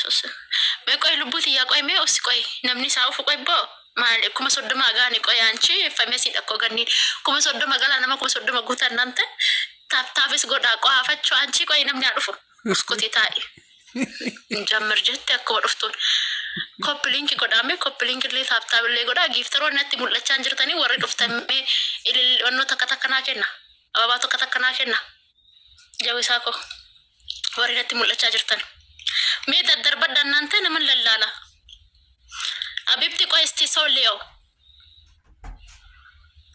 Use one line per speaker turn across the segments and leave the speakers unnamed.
Yesuus. Mee qoy, lubbuu tiyyaa, qoy, mee obsi, qoy, namni isaa ufu, qoy boo maal 30,000 gaani, qoy anchi famesii dhakkoo ganniin 30,000 galaa, nama 30,000 guutan nan ta'e tap tapis godhaa qo'aafachuu anchi, qoy, namni haa dhufu, muskutii taa'i. Jammar jette akkuma dhuftuun. Copy link godhaa mee, copy link illee tap tap illee godhaa. Gifteroonni natti mul'achaa hin jirtanii, warri dhuftan mee ilillonnoo takka takka naa kenna. Ababaa tokko takka naa kenna. Jawisaa koo warri natti mul'achaa jirtan. Mee daddarbadhaan naan ta'e naman lallaala. Abibti, qoy isti ሰው ሊየው,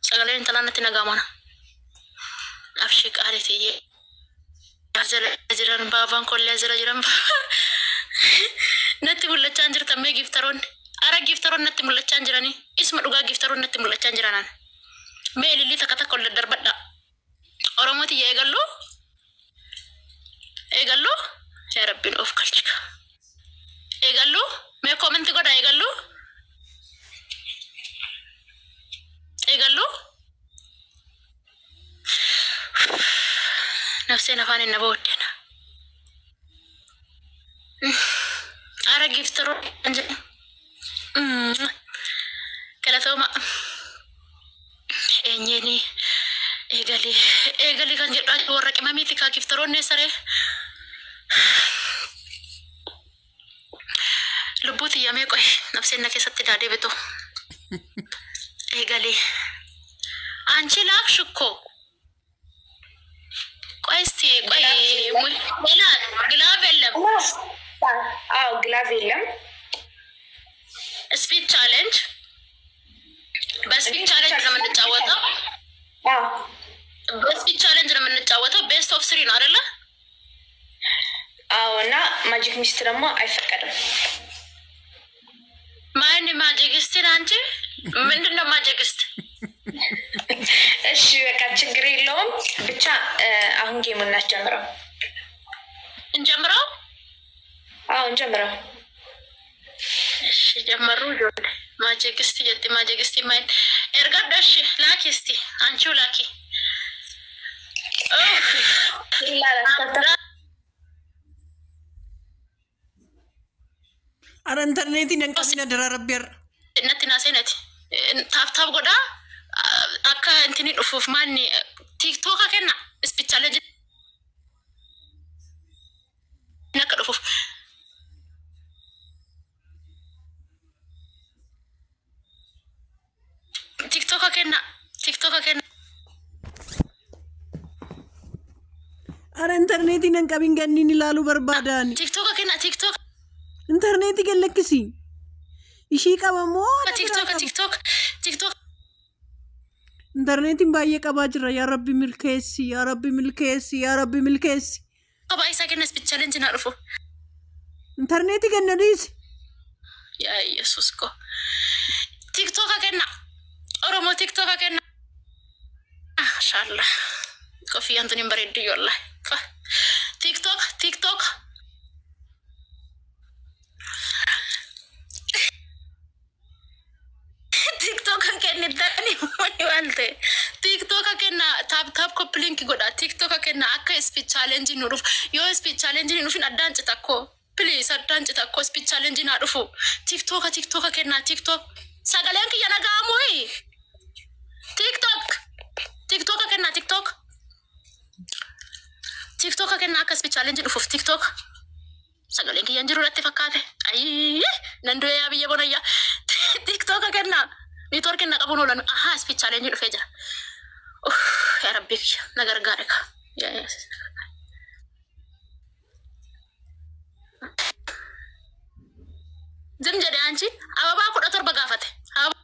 sagaleen intalaa natti nagaamana. Abshii qaaliitiyyee. Jala jiran baabaan kollee jala jiran natti mul'achaa hin jirtan. Mee gifteroonni. Ara, gifteroonni natti mul'achaa hin jiranii. Isuma dhugaa, gifteroonni natti mul'achaa hin jiranaan. Mee ilillii takka takka ol daddarbadhaa. Oromoo tiyya, eegallu? Eegallu? Yaa Rabbiin of galchika. Eegallu? Mee comment godha, eegallu? Eegallu? Nafseen afaan hin nama hodhena. Ara, gifteroo jedhe. Galatooma. Eenyeeni eegalii eegalii kan jedhu warra qimamiiti kaa, gifteroonni saree. Lubbuu tiyyamee, qoy, nafseen na keessatti daadee bitu. Eegalii. አንቺ ላክሽ እኮ። ቆይ እስቲ ቆይ፣ ሌላ glove የለም።
አዎ፣ glove የለም።
Speed challenge፣ በ speed challenge ነው የምንጫወተው።
አዎ።
በ speed challenge ነው የምንጫወተው። Best of three ነው አይደለ?
አዎ። እና magic mist ደግሞ አይፈቀድም።
ማን magic mist ን? አንቺ ምንድን ነው magic mist?
እሺ በቃ ችግር የለውም። ብቻ አሁን game ኡን እናስጀምረው።
እንጀምረው።
አዎ፣ እንጀምረው።
እሺ ጀመሩ። Ijoollee magic mist jetti, magic mist ማይን ergadhu. እሺ ላኪ እስቲ፣ አንቺው ላኪ።
Ara, intarneetiin hin qabina dara rabbi har'a.
Natti naaseenati tap tap godhaa akka intini dhufuuf, maanni TikToka kenna, speed challenge akka dhufuuf. TikToka kenna, TikToka kenna.
Ara, intarneetiin hin qabin, ganniin ilaaluu barbaadan.
TikToka kenna, TikToka.
Intarneetii gallakkisi. Ishii qaba moo ana biraa
TikToka
qaba?
TikTok, TikTok.
Intarneetiin baay'ee qabaa jira. Yaa Rabbi milkeessi, yaa Rabbi milkeessi, yaa Rabbi milkeessi.
Qaba isaa kenna, speed challenge na dhufu.
Intarneetii kenna dhiisi.
Yaa Yesuus ko. TikToka kenna. Oromoo, TikToka kenna. Mashallah. Kofiyyaan tun hin bareeddu wallahi. TikTok, TikTok. TikToka kennitani wani waan ta'e. TikToka kenna, tap tap, copy link godha. TikToka kenna akka speed challenge nu dhufu. Yoo speed challenge nu dhufin addaan cita koo. Please, addaan cita koo, speed challenge naa dhufu. TikToka, TikToka kenna, TikTok. Sagaleen kiyya naga'amu. TikTok. TikToka kenna, TikTok. TikToka kenna akka speed challenge dhufuuf, TikTok. Sagaleen kiyya hin jiru natti fakkaate. Ayyee, nan du'ee yaa biyya bonayyaa. TikToka kenna. Networkiin na qabuun oolan. Ahaa, speed challenge dhufee jira. Uff, yaa Rabbi kiyya na gargaare ka. Yaa Yesuus, na gargaare. Zim jedhe anchi ababaa 17 gaafate. Ababaa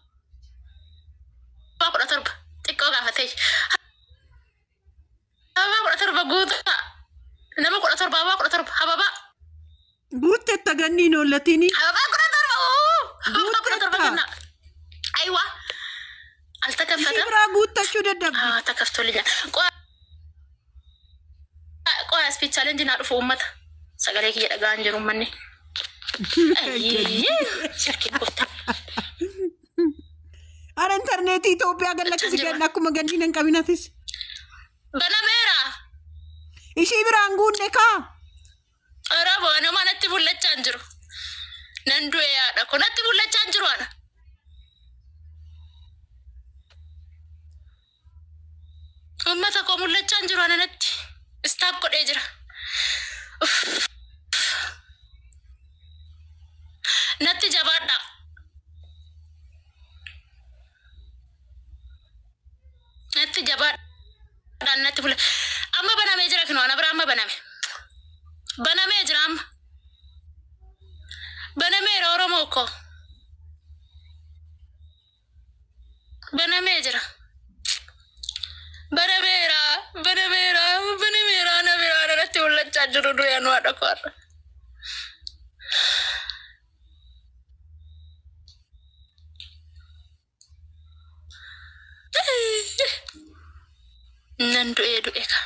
17 xiqqoo gaafate. Ababaa 17 guutaa. Nama 17, ababaa 17, ababaa.
Guuttetta ganniin oollatiin.
Ababaa 17, uu! Ababaa 17
Guuttetta.
kenna. Aywa.
Ishii
Altakaffatam.
biraa guuttachuu dadhabde.
Ah, ተከፍቶልኛል። ቆይ speed challenge naa dhufu uummata. Sagalee kiyya dhaga'an jiru uummanni. Ayyee, silkiin kofta.
Ara, intarneetii Itoophiyaa gallakkisi ganna, akkuma ganniin hin qabinatis.
Banameera.
Ishii biraan guunne kaa.
Oromoo, nama natti mul'achaa hin jiru. Nan du'e yaadha ko natti mul'achaa hin jiru ana. Uummata koo mul'achaa hin jiru ana natti. Istaap godhee jira. Uff. Natti jabaadha. Natti jabaadha. Natti mula. Amma banamee jira kinoo ana bira amma baname. Banamee jira amma. Banameera Oromoo koo. Banamee jira. Banameera, banameera, banameera ana biraa natti mul'achaa jiru du'e anu haadha koo har'a. Nan du'ee du'e ka.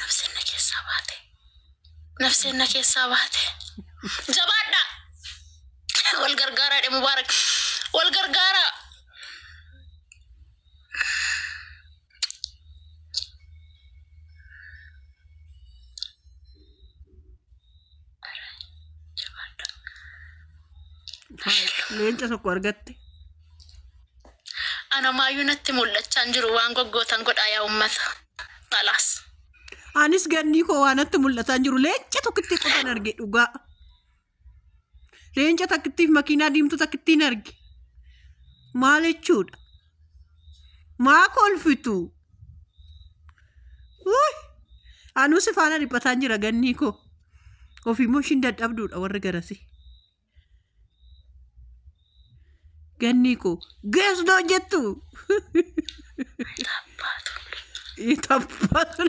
Nafseen na keessaa baate. Nafseen na keessaa baate. Jabaadha. Wal gargaaraa dhe Mubaarak. Wal gargaaraa.
Leenca tokko argatte.
Ana maayyuu natti mul'achaa hin jiru waan goggootan godhaa yaa uummata. Alaas.
Anis gannii koo waan natti mul'ataa hin jiru. Leenca tokkitti qofan arge dhugaa. Leenca takkittiif makiinaa diimtuu takkittiin arge. Maal jechuudha? Maa kolfitu? Wuy! Anuu si faana dhiphataan jira gannii koo. Ofiimmoo ishiin dadhabduudha warri garasi. Gannii koo geesdoo jettu.
Taabbaatu.
Itaabbaatu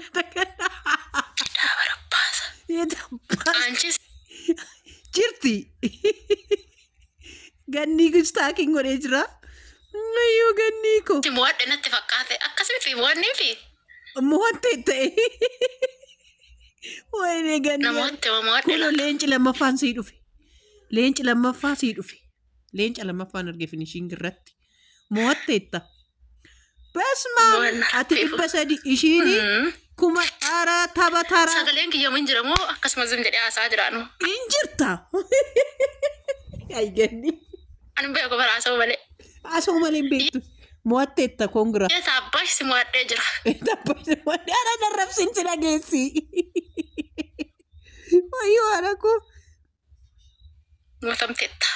Daabara baasa.
Itaabbaatu.
Anchis
Jirti. Gannii gistaakiin godhee jira. Ayyoo gannii koo.
Mo'adhe natti fakkaate akkasitti mo'annee fi
Mo'atte ta'e. Wayne gannii.
Namoota mo'adhe
Kunoo leenci lammaffaan sii dhufe. Leenci lammaffaa sii dhufe. Leenca lammaffaan arge finishing irratti. Mo'atteetta. Basmaan
Mo'anna
ati
rabbi.
300 ishiini kuma dhara tapha taraa.
Sagaleen kiyyamu hin jiramoo akkasumas zim jedhee haasaa jiraanu.
Hin jirta. Ay ganni.
Ani beeku bara haasa'u malee.
Haasa'u malee hin beektu. Mo'atteetta kongira.
Yeeta abbaash si mo'adhee jira.
Ara darrabsin si dhageessi. Wayyoo haadha koo.
Mo'atamteetta.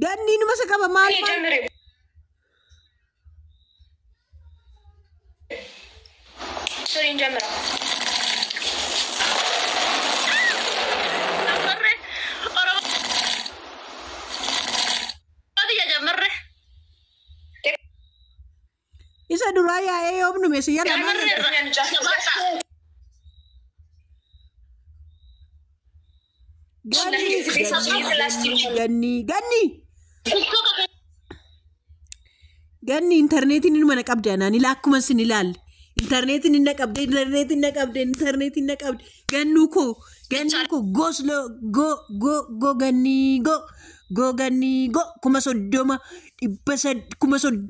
Ganni numa isa qaba maal maal.
ጀምሪ። ሶሪ እንጀምረው።
ጀመረ Oromoo ጀመረ
Isa duraa yaa'ee yoom dhume si yala maal.
ጀመረ.
Ganni ganni ganni ganni intarneetiin inuma na qabde anaan ilaa akkuma isin ilaalle. Intarneetiin na qabde, intarneetiin na qabde, intarneetiin na qabde. Gannuu koo, gannuu koo, goslo go go go gannii go go gannii go 30,000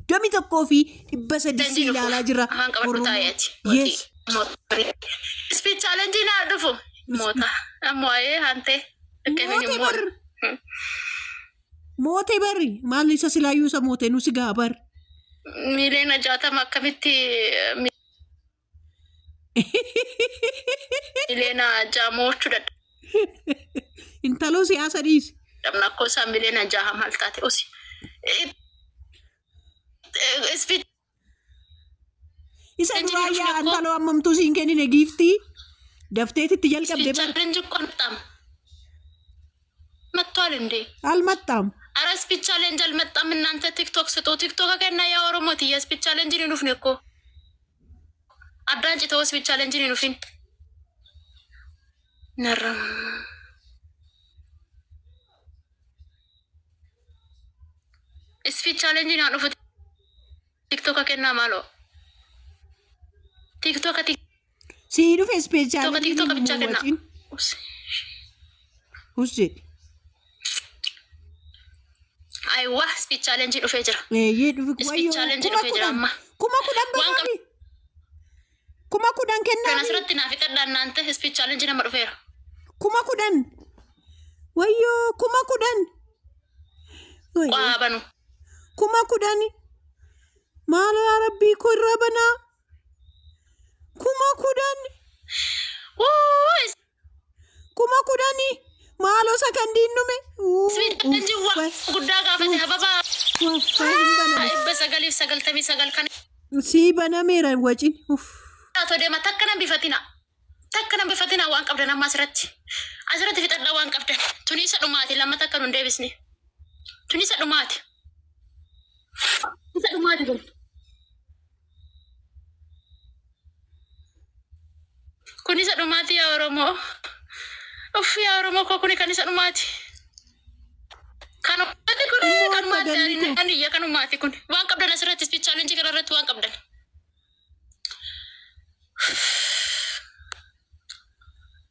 31,300 si ilaalaa jira.
Afaan qabadhu taa'eeti.
Yes.
Speed challenge naa dhufu. Moota. Ammoo ayee hantee.
Mootee barri. Mootee barri maal isa silaayyuu isa mootee nu si gaa barri.
60,000,000 akkamitti 6,000,000 mo'achuu
Intaloo siyaasa dhiisi.
dadhabna akkoo isaa 6,000,000 maal taate usi. Speed
Isa duraa yaa intaloo ammamtuu siin kennine giiftii dafteetitti jalqabde bara.
challenge እኮ አልመጣም። መጥቷል እንዴ?
አልመጣም።
አረ ስፒድ ቻሌንጅ አልመጣም። እናንተ ቲክቶክ ስጡ። ቲክቶክ ከና ያ ኦሮሞት የስፒድ ቻሌንጅ ኑፍን እኮ አዳንጭ ተው ስፒድ ቻሌንጅ ኑፍን ነረማ ስፒድ ቻሌንጅ ና ዱፉ ቲክቶክ ከና ማሎ TikTok
Sii dhufe
TikTok
speechaalenjiin
TikTok ብቻ
immoo
kenna.
waciin. Hus jedhi.
Aywa speech challenge dhufee jira.
Eeyyee dhufe
Speech
wayyoo
challenge
kuma
dhufee jira
kudhan
amma.
10,000
Waan
banaafi. 10,000
Kan
kennaafi.
asirratti naaf fixadhaan naan ta'e speech challenge nama dhufeera.
10,000. Wayyoo 10,000. Wayyoo
Qaa banu.
10,000. Maaloo yaa rabbii koo irra banaa. 10,000.
Wuu
10,000. Maaloo sakandiin dhume.
speech challenge waan guddaa gaafate hababa
Uffay hin baname.
999 kan
Sii banameera wacin. Uff.
Atoo deema takka nan bifatina. Takka nan bifatina waan qabdan amma asirratti. Asirratti fixadhaa waan qabdan. Tuni isa dhumaati lamma takka nun deebisne. Tuni isa dhumaati. Isa dhumaati kun. Kun isa dhumaati yaa Oromoo. Uff yaa Oromoo koo kuni kan isa dhumaati. Kanumaati kun
Immoo akka
kanumaati
ganni koo.
ani iyya kanumaati kun. Waan qabdan asirratti speech challenge kana irratti waan qabdan.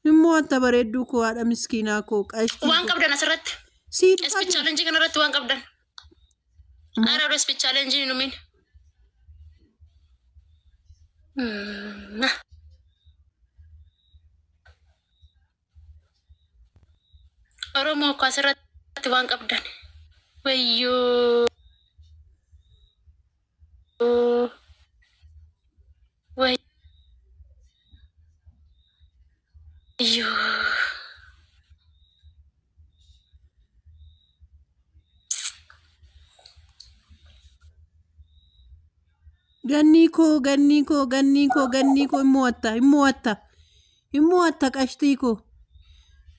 Immoo wanta bareedduu koo haadha miskiinaa koo qashtii
Waan
koo.
qabdan asirratti.
Sii dhufaa
Speech
jira.
challenge kana irratti waan qabdan. Ara speech challenge hin dhumin. Oromoo koo asirratti waan qabdan. Wayyoo. Wayyoo.
Gannii koo gannii koo gannii koo gannii koo immoo watta immoo watta immoo watta qashtii koo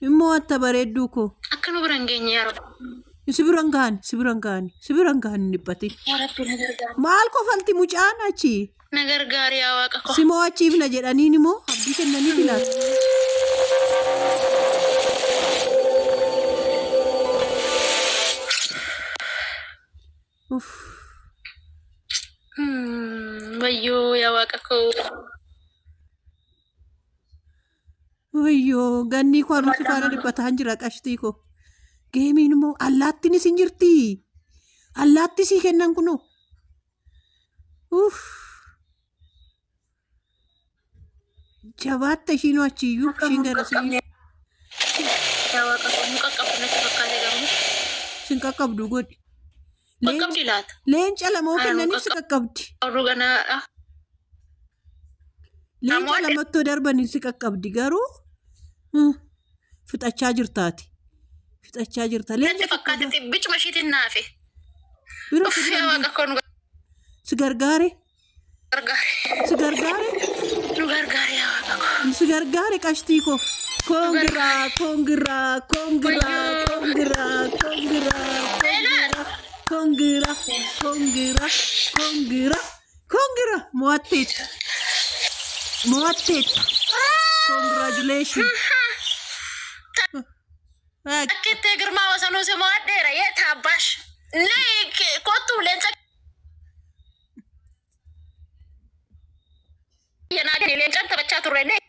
immoo watta bareedduu koo.
Akka nu bira hin geenye yaa Rabbi.
Si bira hin gahan si bira hin gahan si bira hin gahan hin dhiphatin.
Yaa Rabbi na gargaari.
Maal kofalti mucaan achi?
Na gargaari yaa Waaqa koo.
Si mo'achiifna jedhaniin immoo abdii kennanii filaatu. Uff.
Wayyoo yaa Waaqa koo.
Wayyoo gannii koo harumsi faana dhiphataan jira qashtii koo. Geemiin immoo allaattiinis hin jirti. Allaatti sii kennan kunoo. Uff. Jabaatta ishiinoo achiyyuu ishiin gara sii
Yaa Waaqa koo nu qaqqabdu natti fakkaate garuu.
sin qaqqabdu godhi.
Qaqqabdi laata?
Leenca lamoo
Ana nu
kennaniif si qaqqabdi.
Qabdu ganaadha.
Leenca
Namoonni-
lamattoo darbanii si qaqqabdi garuu fixachaa jirtaati. Fixachaa jirta.
Natti
Leenca
fakkaate bicuma ishiitiin naafe.
bira
Uff yaa Waaqa koo nu
si gargaare
gargaari.
si gargaare
Nu gargaari yaa Waaqa koo.
si gargaare qashtii koo. Congra congra congra congra congra congra congra congra congra mo'atteetta mo'atteetta congratulation.
Akkitti girmaa wasanuu si mo'adheera yee taabaash. Nee kottu leenca leencaan taphachaa turre nee.